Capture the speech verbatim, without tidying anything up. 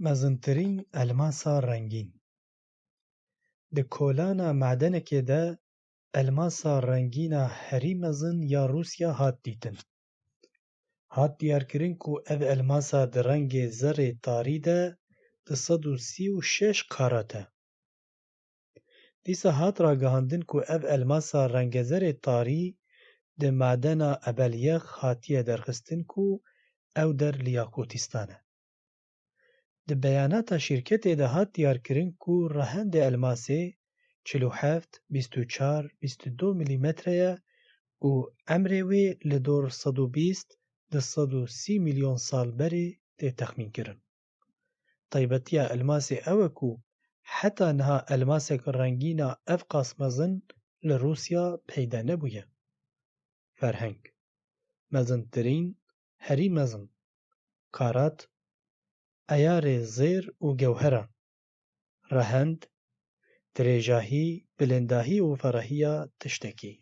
Mezintirîn elmasa rengîn. Di kolana madenekê de elmasa rengîna herî mezin ya Rûsya hat dîtin. Hat diyarkirin ku ev elmasa di rengê zerê tarî de di sed û sî û şeş karat e. Dîsa hat ragihandin ku ev elmasa rengezerê tarî di madena Ebelyêx hatiye derxistin ku ew der li Yakûtîstan e. Di beyanata şîrketê de hat diyarkirin ku rehendê elmasê çil û heft, bîst û çar, bîst û du milîmetre ye û emrê wê li dor sed û bîst, du sed û sî milyon sal berê tê texmînkirin. Taybetiya elmasê ew e ku heta niha elmasek rengîna ev qas mezin li Rûsya peyda nebûye. Ferheng. Mezintirîn, herî mezin. Karat, eyarê zêr û gewheran. Rehend, dirêjahî, bilindahî û ferehiya tiştekî.